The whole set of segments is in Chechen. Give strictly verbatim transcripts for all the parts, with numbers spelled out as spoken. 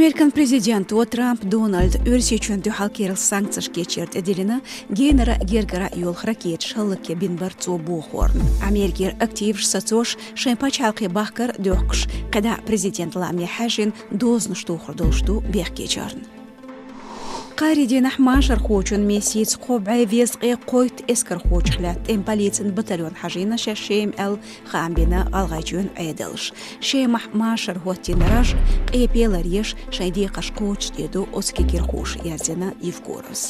Американ президенто Трамп Дональда Оьрсийчоьнна дуьхьал керлача санкцеш кечъяр тӀедиллина, генара а, гергара а йолу ракеташ хӀаллакбина бара цо бохорна. Америкера активаш сацош, шайн пачхьалкхе бахкар а доьхкуш, кхидӀа а президентан лаамехь хьаьжжина дозанаш тухур долуш ду бехкечарна. Кхаарин дийнахь машархочун месица кхо бӀе везткъе кхойтта эскархочух лаьтта тӀеман полицин батальон хьажийна шаьш Шема аьлла, хаам бина ГӀалгӀайчоьнан Ӏедалша. Шемахь машар хӀоттийна раж, къепе ларъеш, шайн декхарш кхочушдийр ду оцу кегийрхоша, яздина Евкуровс.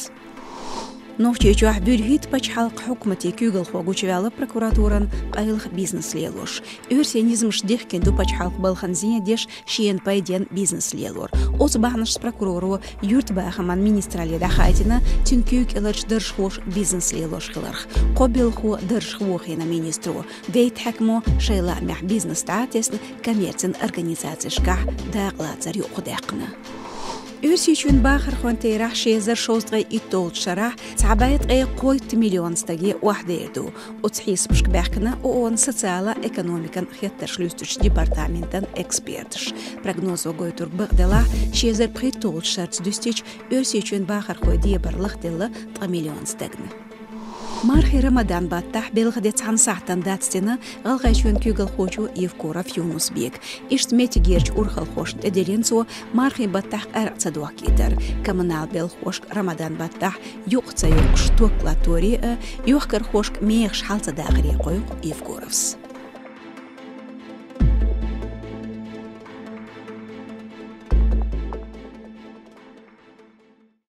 Нохчийчохь вуьрхӀитта пачхьалкхан хьукматан куьйгалхо гучуваьлла прокуратуран къайлаха бизнес лелош. Оьрсийн низамаш дихкина ду пачхьалкхан балхана зен деш, шена пайденна бизнес лелор. Оцу бахьанашца прокуроро юьртабахаман министралле дӀахаийтина, цуьнан куьйга кӀеларчу даржахоша бизнес лелош хиларх. Кхо белхо даржах вохийна министро. Дейтта хьаькамо шайн лаамехь бизнес дӀа а тесна, коммерцин организацешкахь дакъалацар юкъадаьккхина. Оьрсийчоьнан бахархойн терахь ши эзар шовзткъе итт долчу шарахь цхьа бӀе ткъе кхойтта миллион стаге охьадер ду. Оцу хьесапашка баьхкина ООН-ан социалан а, экономикан а хеттарш луьстучу департаментан эксперташ. Прогнозо гойтург бакъделахь, ши эзар пхийтталгӀачу шарца дуьстича, Оьрсийчоьнан бахархойн дебар лахделла ткъа миллион стагна. Мархийн Рамадан баттахь белхан де цхьана сахьтана дацдина ГӀалгӀайчоьнан куьйгалхочо Евкуров Юнус-Бека. Иштта меттигерчу урхалхошна тӀедиллина цо мархийн баттахь къаьркъа ца дохкийтар. Коммунал белхахошка Рамадан баттахь юкъ ца йоккхуш ток латторе а, йохкархошка мехаш хьал ца даккхаре кхойкху Евкуровс.